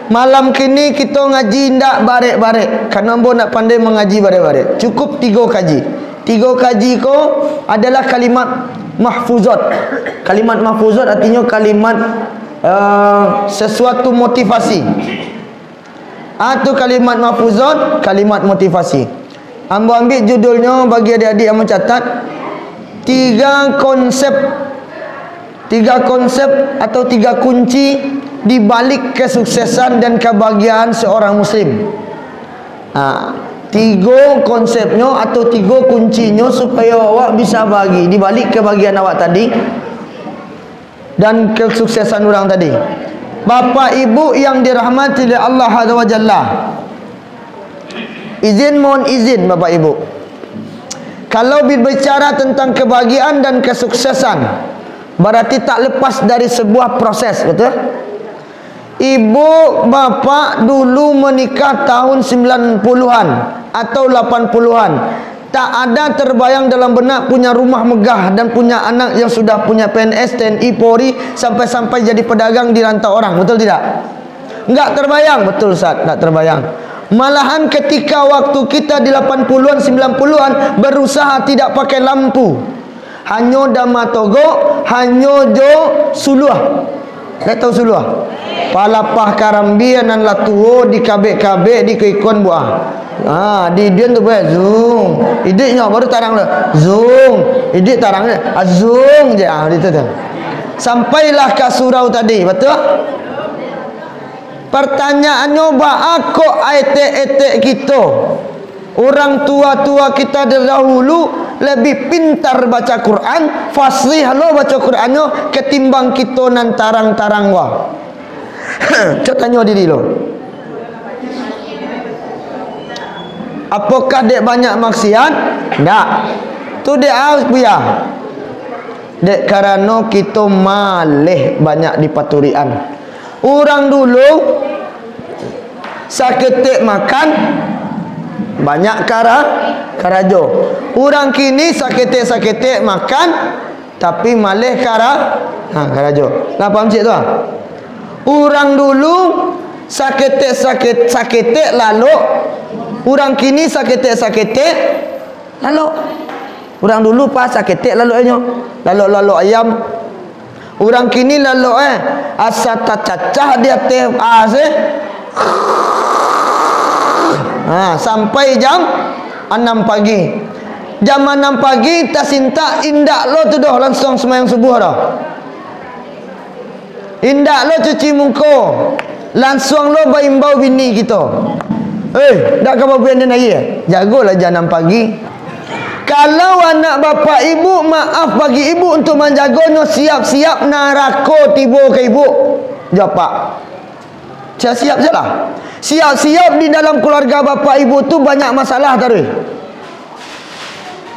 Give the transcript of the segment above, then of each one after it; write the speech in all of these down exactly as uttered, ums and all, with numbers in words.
Malam kini kito ngaji indak barek-barek, karano ambo ndak pandai mangaji barek-barek. Cukup tigo kaji. Tigo kaji ko adalah kalimat mahfuzat. Kalimat mahfuzat artinyo kalimat, eh, sesuatu motivasi. Ah, tu kalimat mahfuzat, kalimat motivasi. Ambo ambiak judulnyo bagi adik-adik yang mancatat, tiga konsep, tiga konsep atau tiga kunci di balik kesuksesan dan kebahagiaan seorang muslim. Ha, tigo konsepnyo atau tigo kuncinyo supayo awak bisa bagi di balik kebahagiaan awak tadi dan kesuksesan urang tadi. Bapak Ibu yang dirahmati oleh Allah Azza wa Jalla. Izin, mohon izin, Bapak Ibu. Kalau berbicara tentang kebahagiaan dan kesuksesan, berarti tak lepas dari sebuah proses, betul? Ibu bapak dulu menikah tahun sembilan puluhan atau lapan puluhan. Tak ada terbayang dalam benak punya rumah megah dan punya anak yang sudah punya P N S, T N I, Polri, sampai-sampai jadi pedagang di rantau orang. Betul tidak? Enggak terbayang. Betul, Ustaz, enggak terbayang. Malahan ketika waktu kita di lapan puluhan, sembilan puluhan, berusaha tidak pakai lampu. Hanyo dama togok, hanyo jo suluah. Ndak tahu suluah? Palapah karambia nan lah tuo, dikabek-kabek, dikuikon buah. Ha, di iduan tu buah, zung. Iduiknyo baru tarang tu. Zung. Iduik tarang tu. Ah, zung je. Ah, itu tu. Sampailah ka surau tadi, betul? Pertanyaannyo, baa kok etek-etek kito, urang tua-tua kita terdahulu, lebih pintar baca Quran, fasih lo baca Qurannyo, ketimbang kito nan tarang-tarang wa? Cok tanyo diri lo. Apokah dek banyak maksiat? Ndak. Tu dek aus, Buya. Dek karano kito maleh banyak dipaturikan. Urang dulu saketek makan, banyak kara-, karajo. Urang kini saketek-saketek makan, tapi maleh kara-, ha, karajo. Lah paham cik tu, ah? Urang dulu saketek-saket-, saketek lalok, urang kini saketek-saketek lalok. Urang dulu pa saketek laloknyo, lalok-lalok ayam. Urang kini lalok, eh, asa tacacah di ateh A C. Ha, sampai jam anam pagi. Jam anam pagi tasintak, indak lo tu doh langsuang sumbayang subuah doh. Indak lo cuci muko, langsuang lo baimbau bini kito. Eh, ndak ka babuek den aia? Jagolah jam anam pagi. Kalau anak bapak ibu, maaf bagi ibu untuk manjagonyo, siap-siap narako tibo ka ibu. Jawab, Pak. Siap-siap sajolah. Siap-siap di dalam keluarga bapak ibu tu banyak masalah taruih.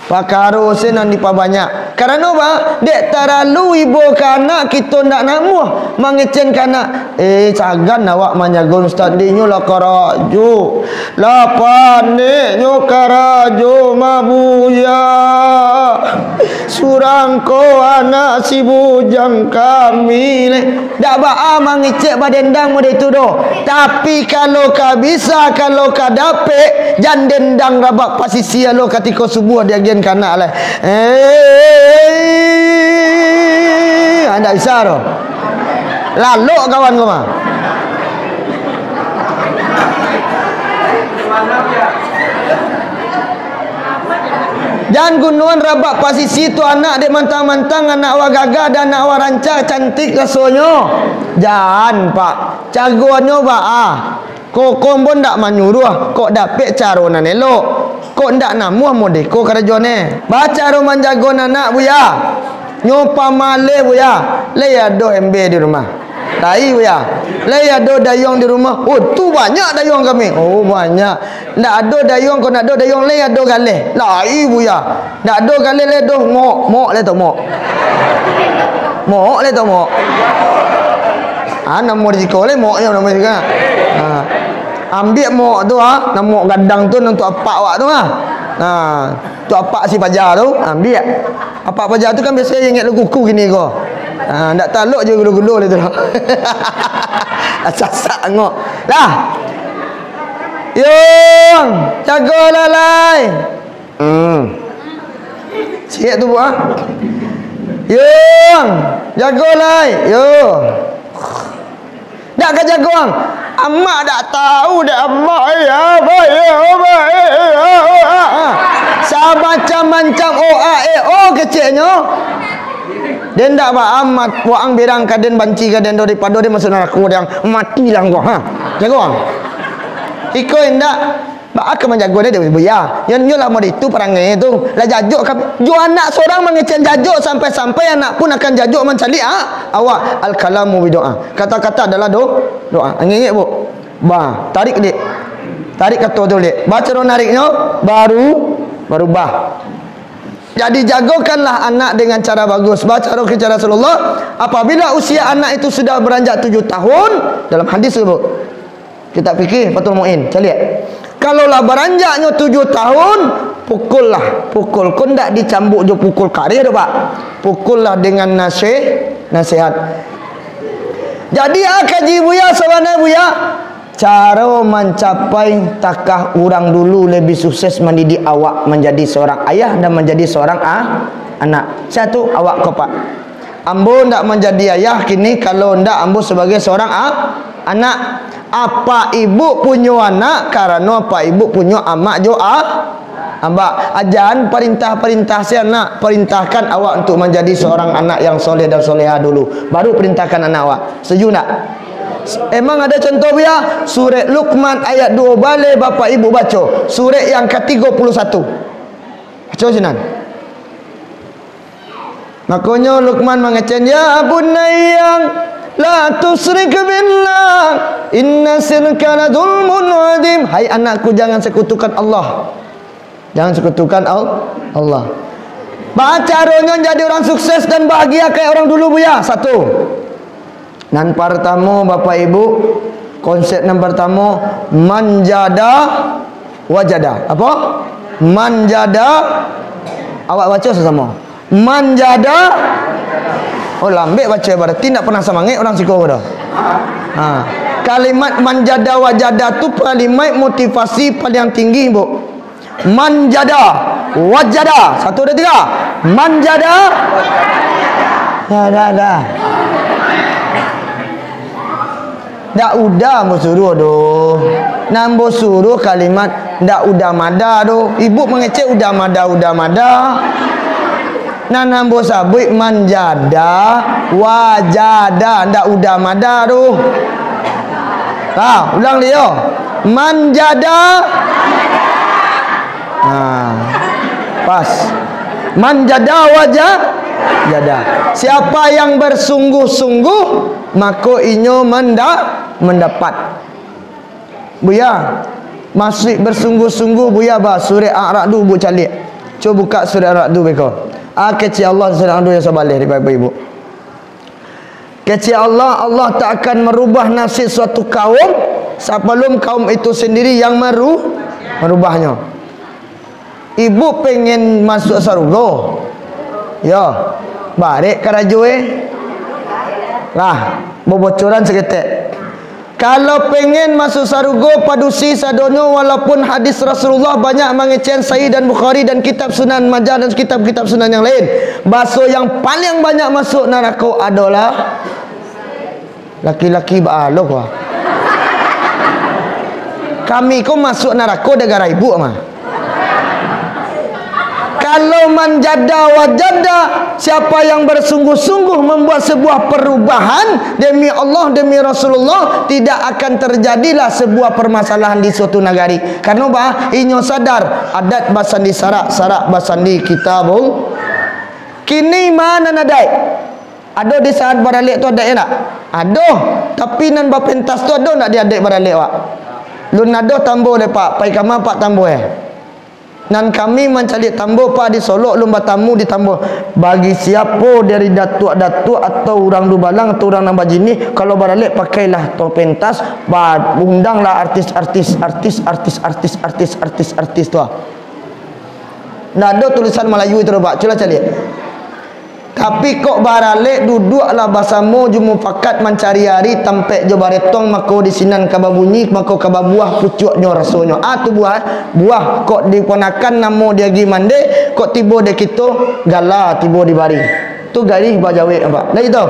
Pakaro se nan dipabanyak. Karano ba, dek taralu ibo ka anak, kito ndak namuah mangecen ka anak. Eh, sagan awak manjago ustaz, dek nyo lah karajo. Lah pandeknyo karajo mah, Buya. Surang ko anak si bujang kami, leh. Dak baa mangecek badendang model itu doh. Tapi, kalau ka bisa, kalau ka dapek, jan dendang rabak pasisia lo katiko subuah diagian ka anak lai. Eh, ndak bisa doh. Lalok kawan ko mah. Jan gunuan rabak pasisia tu anak dek mantang-mantang, anak awak gagah dan anak awak rancak, cantik rasonyo. Jan, Pak. Caronyo baa? Kokom pun ndak manyuruah, kok dapek caro nan elok. Kok ndak namuah modeko karajo ne. Baa caro manjago anak, Buya? Nyo pamaleh, Buya. Lai ado embe di rumah? Lai, Buya. Lai ado dayuang di rumah? Oh, tu banyak dayuang kami. Oh, banyak. Ndak ado dayuang, kok ndak ado dayuang, lai ado galeh? Lai, Buya. Ndak ado galeh, lai ado mok. Mok lai tu, mok. Mok lai tu, mok. Ah, namo di siko lai moknyo, namo di siko. Ah. Ambiak mok tu, ah, nan mok gadang tu, nan tu apak awak tu, ah. Nah, tu apak si paja tu, ambiak. Apak paja tu kan biasonyo ingek lo kuku kini ko. Ha, ndak talok je gulo-gulo lah tu lah. Sasak angok. Lah. Yung, jago lah lai. Hmm. Siap tu, Bu, ah. Yung, jago lai. Yo. Ndak ka jago ang. Amak ndak tahu dek amak, eh, amak, eh, amak, eh, eh, ah, ah, ah. Samacam-macam o, a, e, o keceknyo. Den ndak ba-, amat, waang berang ka den, banci ka den, daripado den masuk narako, den matilah ngko, ha. Jago ang. Iko indak. Baa ka manjago dek Buya? Nyo, nyo lah model itu parangai tu. Lah jajok ka, jo anak sorang mangecek jajok, sampai-sampai anak pun akan jajok mancaliak, ah, awak. Al-kalamu bidoa. Kata-kata adalah do-, doa. Ingek-ingek, Bu. Ba, tarik, Dek. Tarik kato tu, Dek. Ba caro nariknyo, baru, barubah. Jadi, jagokanlah anak dengan cara bagus. Ba caro kecek Rasulullah, apabila usia anak itu sudah beranjak tujuh tahun, dalam hadis tu, Bu. Kitab fikih Fathul Muin, caliak. Kalau lah baranjaknyo tujuh tahun, pukullah. Pukul ko ndak dicambuk jo pukul kareh doh, Pak. Pukullah dengan nasih-, nasihat. Jadi, ah, kaji Buya sabana, Buya, caro mancapai takah urang dulu lebih sukses mandidik awak manjadi seorang ayah dan manjadi seorang, ah, anak. Sia tu? Awak ko, Pak. Ambo ndak manjadi ayah kini, kalau ndak ambo sabagai saurang a-, anak. Apak ibuk punyo anak, karano apak ibuk punyo amak jo a-, abak. Ajan parintah-parintah si anak, parintahkan awak untuak manjadi saurang anak yang soleh dan soleha dulu, baru parintahkan anak awak. Setuju ndak? Emang ado contoh, Buya? Surek Luqman ayat duo baleh bapak ibuk baco, surek yang katigo puluah satu. Baco sinan. Makonyo Luqman mangecek, "Ya bunayya, la tusyrik billah, inna syirka la zulmun azim." Hai anakku, jangan sekutukan Allah. Jangan sekutukan Al-, Allah. Baa caronyo jadi urang sukses dan bahagia kayak urang dulu, Buya? Satu. Nan partamo, Bapak Ibu, konsep nan partamo, manjada wajada. Apo? Manjada. Awak baco samo-samo. Manjada. Oh, lambek baco, berarti ndak pernah samangek urang siko ko doh. Ha. Kalimat manjada wajada tu kalimat motivasi paling tinggi, Bu. Manjada, wajada. Satu, dua, tiga. Manjada. Dah, dah, dah. Ndak udah ambo suruah doh. Nan ambo suruah kalimat ndak udah mada doh. Ibuk mangecek udah mada, udah mada. Nan ambo sabuik manjada, wajada, ndak udah mada doh. Ha, ulang liyo. Manjada. Ha, pas. Manjada waja-, jada. Siapa yang bersungguh-sungguh, mako inyo menda-, mendapat. Buya, masuik bersungguh-sungguh, Buya, ba surek Ar-Ra'du, Bu, caliak. Cubo bukak surek Ar-Ra'du beko. Ah, kecek Allah surek Ar-Ra'du yang sabaleh di Bapak Ibu. Kecek Allah, Allah tak akan merubah nasib suatu kaum sabalum kaum itu sendiri yang meru-, merubahnyo. Ibuk pengen masuak sarugo? Yo, barek karajo, eh. Lah, bobocoran saketek. Kalau pengen masuak sarugo, padusi sadonyo, walaupun hadis Rasulullah banyak mangecek Sahih dan Bukhari dan kitab Sunan Majah dan kitab-kitab Sunan yang lain, baso yang paling banyak masuak narako adolah laki-laki ba-, aloh, wah. Kami ko masuak narako gara-gara ibuk mah. Kalau manjada wajada, siapa yang bersungguh-sungguh membuat sebuah perubahan demi Allah, demi Rasulullah, tidak akan terjadilah sebuah permasalahan di suatu nagari. Karano bah, inyo sadar, adat basandi sarak, sarak basandi kitabul. Kini ma nan adaik? Ado di saat baralek tu adaik ndak? Ado, tapi nan bapentas tu ado ndak di adaik baralek, Pak? Lun ado tambo deh, Pak, pai kama Pak tambo, eh? Nan kami mancaliak tambo, Pak, di Solok lun batamu di tambo. Bagi siapo dari datuak-datuak atau urang dubalang atau urang nan bajinih, kalau baralek pakailah to pentas, ba-, undanglah artis-artis, artis-artis, artis-artis, artis-artis tu, ah. Ndak ado tulisan Malayu itu doh, Pak. Cubolah caliak. Tapi kok baralek duduaklah basamo jo mufakat mancari ari tampek jo baretong, mako di sinan ka babunyi, mako ka babuah pucuaknyo rasonyo. Ah, tu buah, eh. Buah kok di ponakan namo diagiah mandeh, kok tibo di kito gala tibo dibari. Tu gadih bajawek, nampak? Lah itu.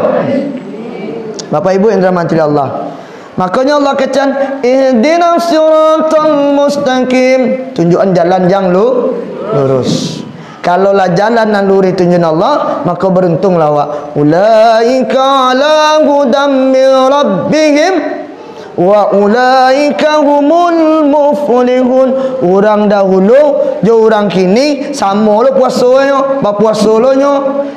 Bapak Ibu yang dirahmati Allah. Makonyo Allah kecek, "Ihdinas siratal mustaqim." Tunjukan jalan yang lu-, lurus. Kalau lah jalan nan lurus tunjukan Allah, mako baruntunglah awak. "Ulaika ala hudam min rabbihim, wa ulaika humul muflihun." Urang dahulu jo urang kini samo lo puasonyo, bapuaso lo nyo.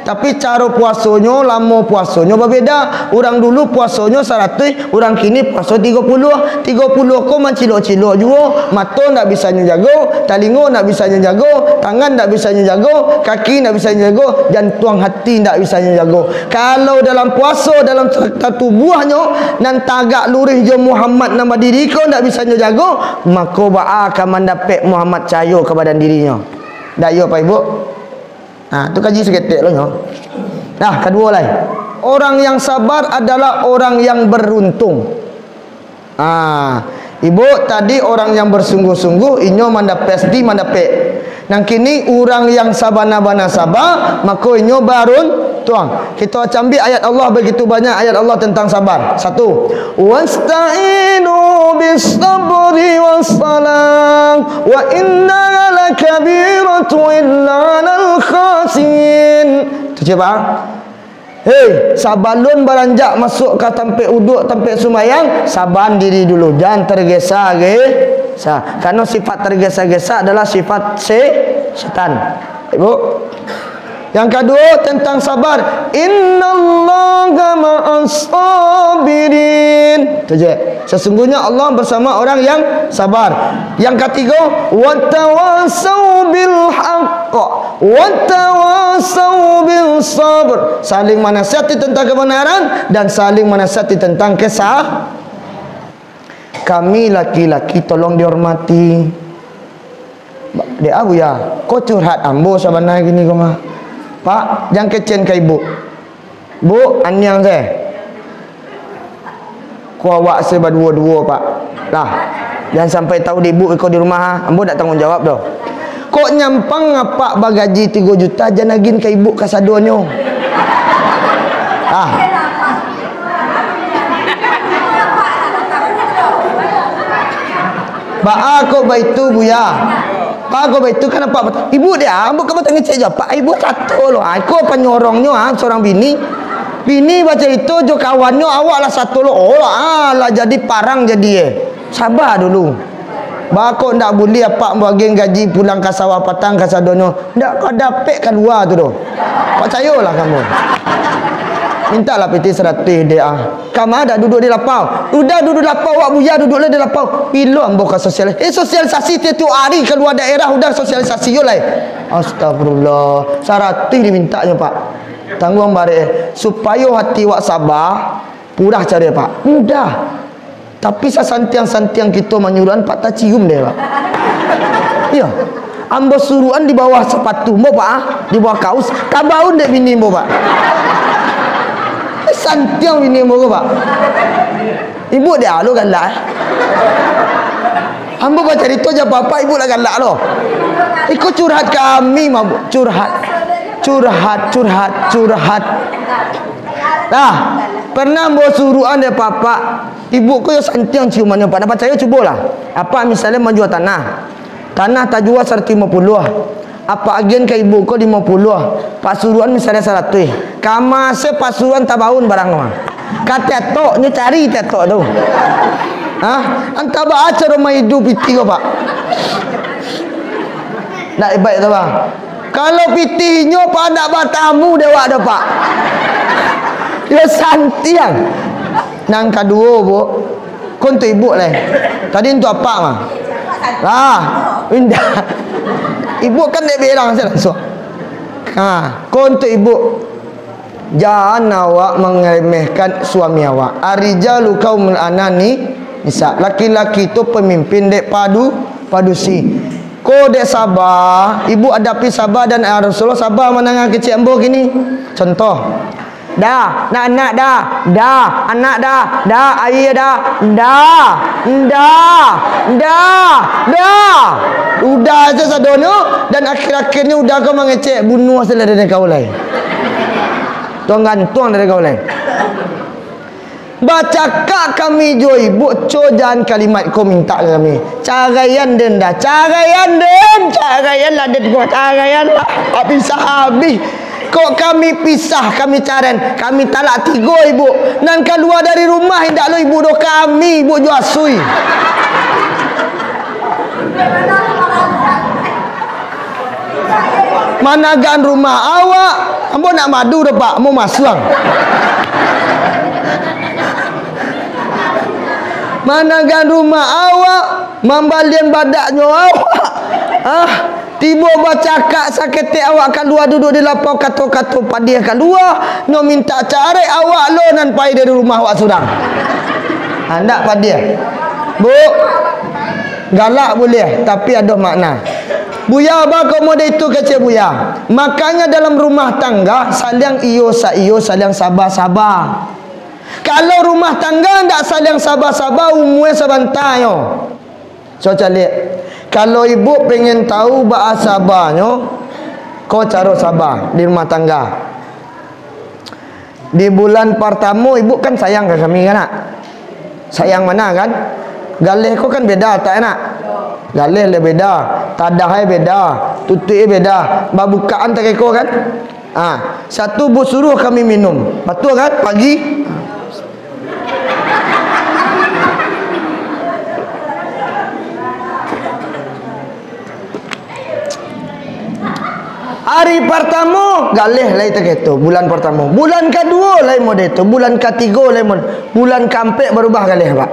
Tapi caro puasonyo, lamo puasonyo babeda. Urang dulu puasonyo saratuih, urang kini puaso tigo puluah. Tigo puluah ko mancilok-cilok juo. Mato ndak bisa nyo jago, talingo ndak bisa nyo jago, tangan ndak bisa nyo jago, kaki ndak bisa nyo jago, jantuang hati ndak bisa nyo jago. Kalau dalam puaso, dalam serata tubuahnyo, nan tagak luruih jo Muhammad nan badiri ko ndak bisa nyo jago, mako baa ka mandapek Muhammad cahayo ka badan dirinyo? Ndak iyo, Pak Ibu? Nah, tu kaji saketek lo nyo. Nah, kaduo lai. Orang yang sabar adalah orang yang beruntung. Ah, Ibu, tadi orang yang bersungguh-sungguh, inyo mandapek, pasti mandapek. Nan kini, urang yang sabana-bana saba, mako inyo baruntuang. Kito cambiak ayat Allah, begitu banyak ayat Allah tentang sabar. Satu, "Wasta'inu bis sabri was salah, wa innaha lakabiratun illa alal khasyin." Tu cek, Pak. Hei, sabalun baranjak masuak ka tampek uduak, tampek sumbayang, saban diri dulu, jan tergesa-gesa. Karano sifat tergesa-gesa adalah sifat se-, setan. Ibu. Yang kaduo, tentang sabar. "Innallaha ma'as sabirin." Tu je. Sesungguhnya Allah bersama orang yang sabar. Yang katigo, "Watawasau bil haqq, watawasau bil sabr." Saling manasihati tentang kebenaran dan saling manasihati tentang kesah-, Kami laki-laki tolong dihormati. Dek a, Buya, ko curhat ambo sabana kini ko mah. Pak, jan kecek ka ibu. Bu, aniang se. Ko awak se baduo-duo, Pak. Lah, jan sampai tahu dek ibu iko di rumah, ah. Ambo ndak tanggung jawab doh. Kok nyampang apak bagaji tigo juta, jan agiah ka ibu kasadonyo. Ah. Baa kok baitu, Buya? Baa kok baitu, kan apak bat-, ibu dek a, ambo ka batangecek jo apak, ibu sato lo, ah, iko panyorongnyo, ah, surang bini. Bini bacarito jo kawannyo, awak lah sato lo, oh, ah, lah jadi parang jadi, eh. Saba dulu. Baa kok ndak buliah apak bagian gaji pulang ka sawah patang kasadonyo? Ndak ka dapek kalua tu doh. Pacayolah kamu. Mintaklah pitih saratuih dek a. Kama dak duduak di lapau? Udah duduak di lapau, awak Buya duduak lah di lapau. Bilo ambo ka sosial-, eh, sosialisasi tiap-tiap ari kalua daerah, udah sosialisasi yo lai. Astagfirullah. Saratuih dimintaknyo, Pak. Tangguang barek, eh. Supayo hati awak saba, mudah caro, Pak. Mudah. Tapi sasantiang-santiang kito manyuruahan, Pak, tacium dek, Pak. Iyo. Ambo suruahan di bawah sapatu ambo, Pak, ah, di bawah kaus, tabaun dek bini ambo, Pak. Santiang bini ambo ko, Pak. Ibu dek a lo galak, eh. Ambo bacarito jo apak-apak, ibu lah galak lo. Iko curhat kami mah, Bu. Curhat. Curhat, curhat, curhat. Nah, pernah ambo suruahan dek apak-apak. Ibu ko yo santiang ciumannyo, Pak. Ndak pacayo, cubolah. Apak misalnyo manjua tanah. Tanah tajua saratuih limo puluah. Apak agian ka ibu ko limo puluah. Pak suruahan misalnyo saratuih. Kama se Pak suruahan tabaun barang ko. Ka tetok, nyo cari tetok tu. Hah? Antah baa caro maidu pitih ko, Pak. Ndak hebat tu, Bang. Kalau pitih inyo, Pak, ndak batamu dek awak doh, Pak. Yo santiang. Nan kaduo, Bu. Ko untuak ibu lai. Tadi untuak apak mah. Lah, indak. Ibu kan dek berang saja langsuang. Ha, ko untuak ibu. Jan awak maremehkan suami awak. Ar-rijalu qawwamuna 'alan nisa. Laki-laki tu pamimpin dek padu-, padusi. Ko dek saba, ibu adapi saba dan, ah, Rasulullah saba mandanga kecek ambo kini. Contoh, dah, nak anak dah, dah, anak dah, dah, aia dah, dah, dah, dah, dah. Udah se sadonyo, dan akhir-akhirnyo udah ko mangecek, bunuah se lah dari kau lai. Tuang gantuang dari kau lai. Bacakak kami jo ibu, co jan kalimat ko mintak ka kami. Caraian den dah, caraian den, caraian lah den ko, caraian lah. Habis habis. Kok kami pisah, kami caraian, kami talak tigo ibu. Nan kalua dari rumah indak lo ibu doh, kami ibu jo asui. Managan rumah awak, ambo nak madu dah, Pak, ambo masuang. Managan rumah awak, mambalian badaknyo awak. Ah, tibo bacakak saketek awak kalua duduak di lapau, kato-kato padiah kalua, no mintak carek awak lo nan pai dari rumah awak surang. Handak padiah. Bu, galak buliah, tapi ado makna. Buya, baa kok mode itu kecek Buya? Makanya dalam rumah tangga, saliang iyo sa-iyo, saliang saba-saba. Kalau rumah tangga ndak saliang saba-saba, umua sabanta nyo. So caliak, kalau ibu pengen tahu baa sabanyo, ko caro saba di rumah tangga. Di bulan partamo, ibu kan sayang ka kami, kan, nak? Sayang bana, kan? Galeh ko kan beda, tak enak? Galeh le beda, tadahnyo beda, tutuiknyo beda, babukaan takeko, kan? Ah, satu bu suruah kami minum. Batua, kan? Pagi. Hari partamo, galeh lai takah itu, bulan partamo. Bulan kaduo, lai mode itu. Bulan katigo, lai mode. Bulan kaampek, barubah galeh, Pak.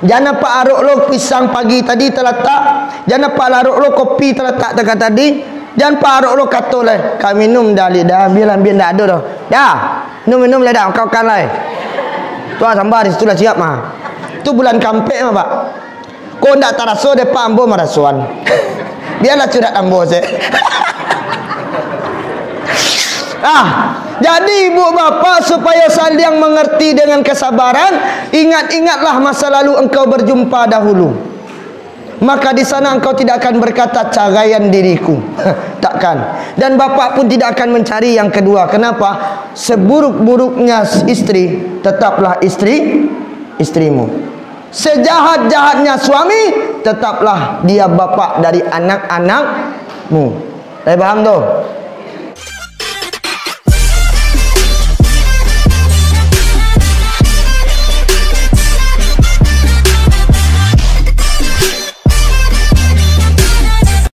Jan apak arok lo pisang pagi tadi talatak. Jan apak arok lo kopi talatak takah tadi. Jan apak arok lo kato lai, "Ka minum dah, Lik, dah. Bialah, bia ndak ado doh. Dah, minum-minum lai dah, makan-makan lai." Tu lah samba di situ lah siap mah. Tu bulan kaampek mah, Pak. Kok ndak taraso dek Pak, ambo marasoan. Bialah curhat ambo se. Ah, jadi ibu bapak, supayo saliang mangarti dengan kasabaran, ingat-ingatlah masa lalu engkau berjumpa dahulu. Maka di sana engkau tidak akan berkata, "Caraian diriku." Takkan. Dan bapak pun tidak akan mencari yang kedua. Kenapa? Seburuk-buruknya istri, tetaplah istri, istrimu. Sejahat-jahatnya suami, tetaplah dia bapak dari anak-anakmu. Lai paham tu?